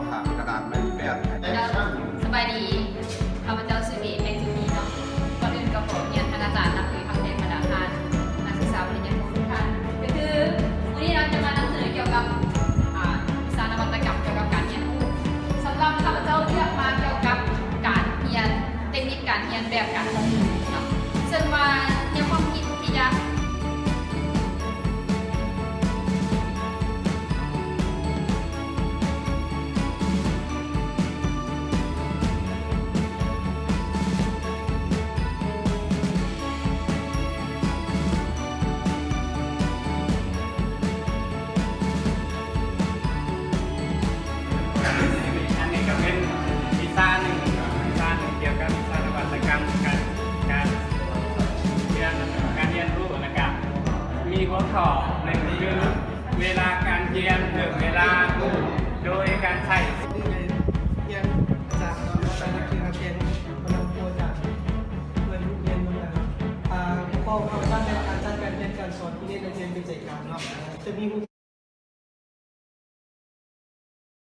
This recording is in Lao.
ຂາດກະດາດໄມ້ແປດ. ເຈົ້າ ສະບາຍດີ ຂ້າພະເຈົ້າຊື່ເບ ແພງຈຸລີເນາະ. ກ່ອນອື່ນກໍຂໍຮຽນທ່ານອາຈານນັບຖືທັງແພງບັນດາທ່ານ ນັກສຶກສາປະລິນຍາໂທທຸກທ່ານ. ກໍຄືມື້ນີ້ເຮົາຈະມານຳສະເໜີກ່ຽວກັບ ອ່າ ວິຊານະວັດຕະກຳກ່ຽວກັບການຮຽນຮູ້. ສຳລັບຂ້າພະເຈົ້າເລືອກມາກ່ຽວກັບການຮຽນ ເຕັກນິກການຮຽນແບບການເຂົ້າເຖິງເນາະ ເຊິ່ງວ່າແນວຄວາມຄິດທີ່ຈະ ອັນນີ້ກໍເປັນວິຊາໜຶ່ງ ວິຊາໜຶ່ງກ່ຽວກັບວິຊານະວັດຕະກຳ ການ ການຮຽນ ການຮຽນຮູ້ ແລ້ວກະມີຫົວຂໍ້ໜຶ່ງຄື ເວລາການຮຽນ ເພີ່ມເວລາ ໂດຍການໃຊ້ ຮຽນຈາກອາຈານນັກຮຽນນັກຮຽນ ກຳລັງໂທຈາກເພື່ອນໂຮງຮຽນເນາະ. ອ່າ ຫົວຂໍ້ຂອງທ່ານແມ່ນການຈັດການຮຽນການສອນທີ່ເນັ້ນໃນແນວເປັນໃຈກາງເນາະ ຈະມີຮູບ